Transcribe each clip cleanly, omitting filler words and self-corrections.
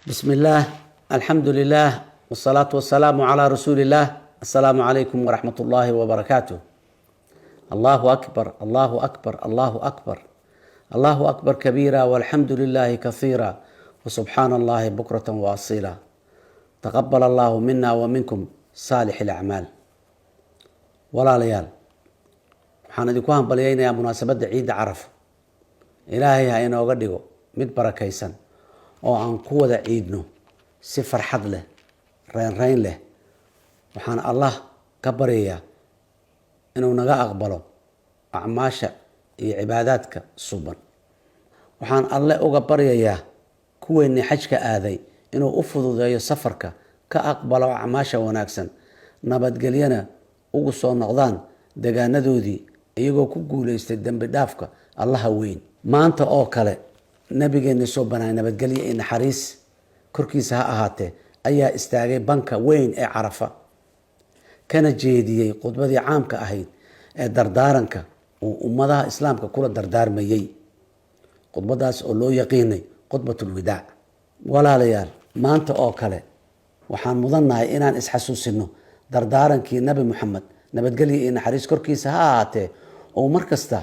بسم الله، الحمد لله، والصلاة والسلام على رسول الله. السلام عليكم ورحمة الله وبركاته. الله أكبر، الله أكبر، الله أكبر، الله أكبر كبيرا، والحمد لله كثيرا، وسبحان الله بكرة وأصيلا. تقبل الله منا ومنكم صالح الأعمال. Walaalayaal, waxaan idinku hambalyaynayaa munaasabadda Ciidda Carafo. Ilaahay ha inooga dhigo mid barakaysan oo aan ku wada ciidno si farxad leh, reynreyn leh. Waxaan Allah ka baryayaa inuu naga aqbalo acmaasha iyo cibaadaadka suban. Waxaan Alle uga baryayaa kuweennii xajka aaday inuu u fududeeyo safarka, ka aqbalo acmaasha wanaagsan, nabadgelyana ugu soo noqdaan degaanadoodii iyagoo ku guuleystay dembi dhaafka Allaha weyn. Maanta oo kale Nabigeenna soo banaay, nabadgelyo iyo naxariis korkiisa ha ahaatee, ayaa istaagay banka weyn ee Carafa, kana jeediyey khudbadii caamka ahayd ee dardaaranka uu ummadaha Islaamka kula dardaarmayey, khudbadaas oo loo yaqiinay khudbatulwidaac. Walaalayaal, maanta oo kale waxaan mudannahay inaan isxasuusino dardaarankii Nabi Muxamed, nabadgelya iyo naxariis korkiisa ha ahaatee, uu mar kasta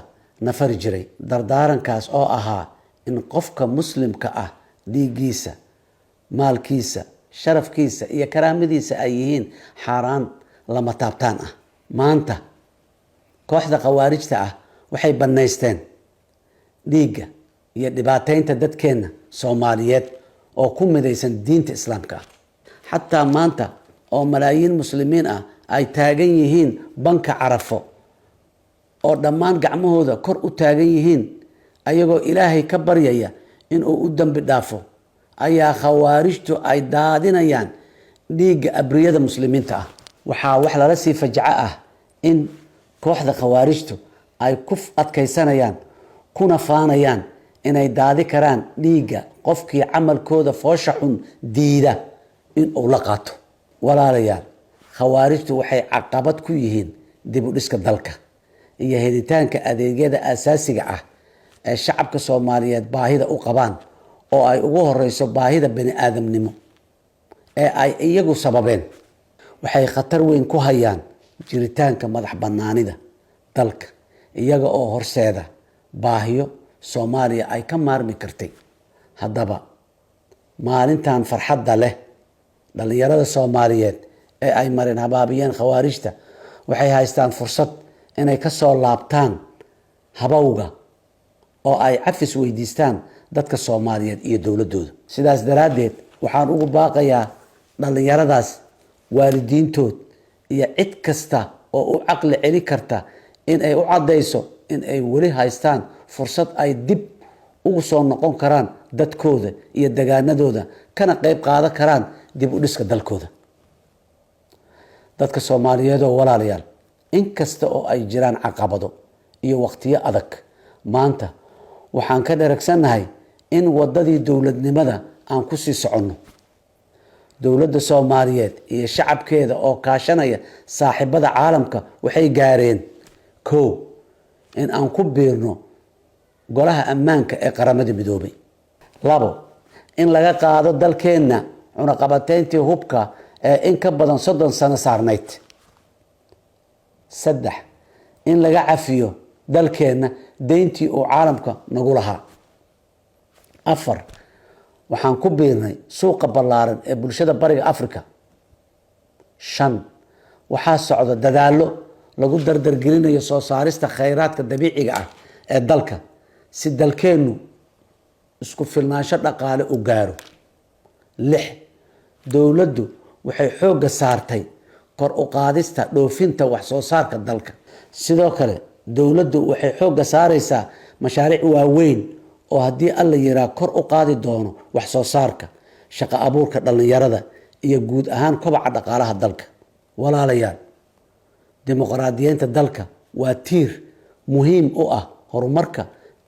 na fari jiray, dardaarankaas oo ahaa in qofka Muslimka ah dhiiggiisa, maalkiisa, sharafkiisa iyo karaamadiisa ay yihiin xaaraan lama taabtaan ah. Maanta kooxda Khawaarijta ah waxay bannaysteen dhiigga iyo dhibaateynta dadkeenna Soomaaliyeed oo ku midaysan diinta Islaamka ah. Xataa maanta oo malaayiin Muslimiin ah ay taagan yihiin banka Carafo oo dhammaan gacmahooda kor u taagan yihiin, ayagoo Ilaahay ka baryaya inuu u dembi dhaafo, ayaa Khawaarijtu ay daadinayaan dhiigga abriyada Muslimiinta ah. Waxaa wax lala sii fajaco ah in kooxda Khawaarijtu ay ku adkaysanayaan kuna faanayaan inay daadi karaan dhiigga qofkii camalkooda foosha xun diida in uu la qaato. Walaalayaal, Khawaarijtu waxay caqabad ku yihiin dib u dhiska dalka iyo helitaanka adeegyada asaasiga ah ee shacabka Soomaaliyeed baahida u qabaan, oo ay ugu horeyso baahida bani aadamnimo ee ay iyagu sababeen. Waxay khatar weyn ku hayaan jiritaanka madax banaanida dalka, iyaga oo horseeda baahiyo Soomaaliya ay ka maarmi kartay. Haddaba, maalintan farxadda leh, dhallinyarada Soomaaliyeed ee ay marin habaabiyeen Khawaarijta waxay haystaan fursad inay ka soo laabtaan habowga oo ay cafis weydiistaan dadka Soomaaliyeed iyo dowladooda. Sidaas daraaddeed, waxaan ugu baaqayaa dhallinyaradaas, waalidiintood iyo cid kasta oo u caqli celi karta in ay u caddayso in ay weli haystaan fursad ay dib ugu soo noqon karaan dadkooda iyo degaanadooda, kana qayb qaadan karaan dib u dhiska dalkooda. Dadka Soomaaliyeedoo, walaalayaal, inkasta oo ay jiraan caqabado iyo waqtiyo adag, maanta waxaan ka dheragsannahay in waddadii dowladnimada aan ku sii soconno. Dowladda Soomaaliyeed iyo shacabkeeda oo kaashanaya saaxiibada caalamka waxay gaareen: kow, in aan ku biirno Golaha Ammaanka ee Qaramada Midoobay; labo, in laga qaado dalkeenna cunaqabateyntii hubka ee in ka badan 30 sano saarnayd; saddex, in laga cafiyo dalkeenna deyntii uu caalamka nagu lahaa; afar, waxaan ku biirnay suuqa ballaaran ee bulshada Bariga Africa; shan, waxaa socda dadaallo lagu dardargelinayo soo saarista khayraadka dabiiciga ah ee dalka si dalkeennu isku filnaansho dhaqaale u gaaro; lix, dowladdu waxay xoogga saartay kor u qaadista dhoofinta wax soo saarka dalka. Sidoo kale, dowladdu waxay xoogga saareysaa mashaariic waaweyn oo haddii Alla yiraa kor u qaadi doono wax soo saarka, shaqo abuurka dhallinyarada iyo guud ahaan kobaca dhaqaalaha dalka. Walaalayaal, dimuqraadiyeynta dalka waa tiir muhiim u ah horumarka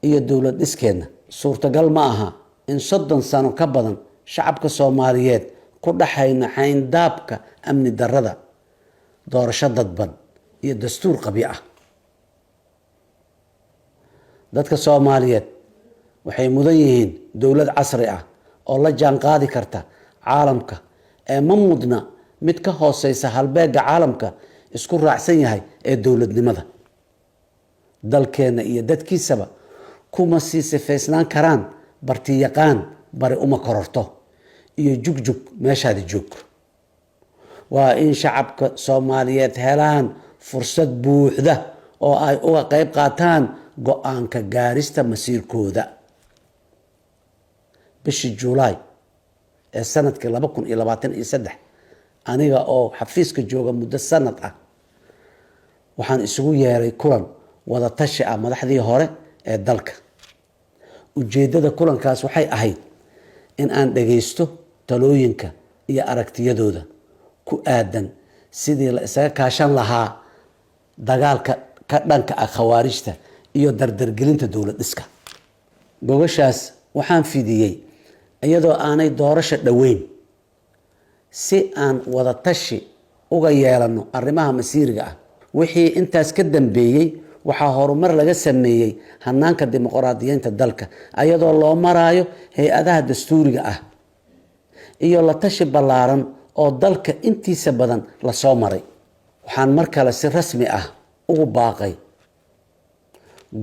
iyo dowlad dhiskeenna. Suurtagal ma aha in 30 sano ka badan shacabka Soomaaliyeed ku dhaxayno xayndaabka amni darrada, doorasho dadban iyo dastuur qabyo ah. Dadka Soomaaliyeed waxay mudan yihiin dowlad casri ah oo la jaan qaadi karta caalamka ee ma mudna mid ka hooseysa halbeegga caalamka isku raacsan yahay ee dowladnimada. Dalkeenna iyo dadkiisaba kuma sii sifaysnaan karaan bartiyaqaan bari uma kororto iyo jugjug meeshaadi joog. Waa in shacabka Soomaaliyeed helaan fursad buuxda oo ay uga qayb qaataan go-aanka gaarista masiirkooda. Bishii Juulaay ee sanadkii 2023, aniga oo xafiiska jooga muddo sanad ah, waxaan isugu yeeray kulan wada tashi ah madaxdii hore ee dalka. Ujeeddada kulankaas waxay ahayd in aan dhagaysto talooyinka iyo aragtiyadooda ku aadan sidii la isaga kaashan lahaa dagaalka ka dhanka ah khawaarijta iyo dardargelinta dowlad dhiska. Gogashaas waxaan fidiyey iyadoo aanay doorasho dhoweyn, si aan wada tashi uga yeelano arrimaha masiiriga ah. Wixii intaas ka dambeeyey, waxaa horumar laga sameeyey hanaanka dimuqraadiyiinta dalka, ayadoo loo maraayo hay-adaha dastuuriga ah iyo la tashi ballaaran oo dalka intiisa badan lasoo maray. Waxaan mar kale si rasmi ah ugu baaqay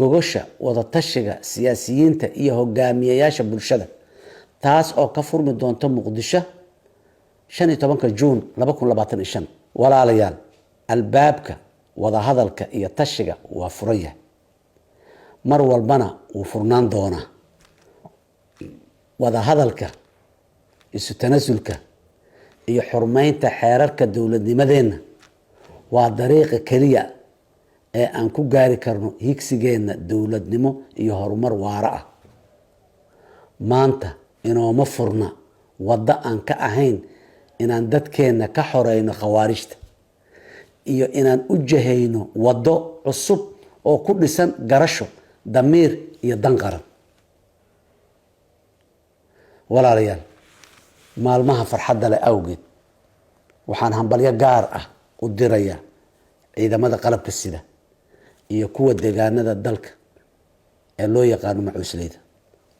gogosha wada tashiga siyaasiyiinta iyo hogaamiyayaasha bulshada, taas oo ka furmi doonta Muqdisho 15-ka Juun 2025. Walaalayaal, albaabka wadahadalka iyo tashiga waa furan yahay, mar walbana wuu furnaan doonaa. Wadahadalka, isu tanasulka iyo xurmeynta xeerarka dowladnimadeenna waa dariiqa keliya ee aan ku gaari karno higsigeenna dowladnimo iyo horumar waara ah. Maanta inooma furna waddo aan ka ahayn inaan dadkeenna ka xoreyno khawaarijta iyo inaan u jahayno waddo cusub oo ku dhisan garasho, damiir iyo dan qaran. Walaalayaal, maalmaha farxadda leh awgeed, waxaan hambalyo gaar ah u dirayaa ciidamada qalabka sida iyo kuwa deegaanada dalka ee loo yaqaano macuusleyda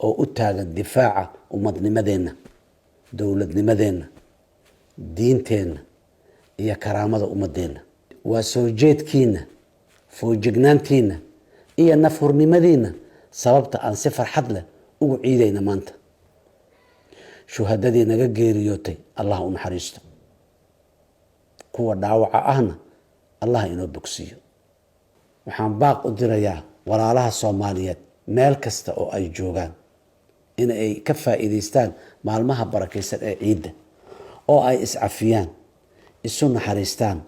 oo u taagan difaaca ummadnimadeenna, dowladnimadeenna, diinteenna iyo karaamada ummadeenna. Waa soo jeedkiina, foojignaantiina iyo nafhurnimadiina sababta aan si farxad leh ugu ciidayna maanta. Shuhadadii naga geeriyootay Allah u naxariisto, kuwa dhaawaca ahna Allah inoo bogsiiyo. Waxaan baaq u dirayaa walaalaha Soomaaliyeed meel kasta oo ay joogaan in ay ka faa'iidaystaan maalmaha barakaysan ee ciidda oo ay iscafiyaan, isu naxariistaan,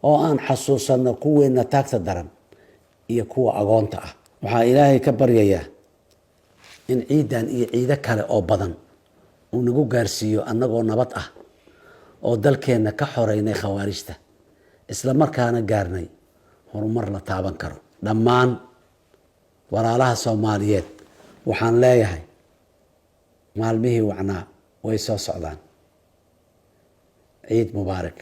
oo aan xasuusanno kuweenna taagta daran iyo kuwa agoonta ah. Waxaa Ilaahay ka baryayaa in ciiddan iyo ciido kale oo badan uu nagu gaarsiiyo annagoo nabad ah oo dalkeenna ka xoreynay khawaarijta, isla markaana gaarnay horumar la taaban karo. Dhammaan walaalaha Soomaaliyeed waxaan leeyahay, maalmihii wacnaa way soo socdaan. Ciid mubaarak.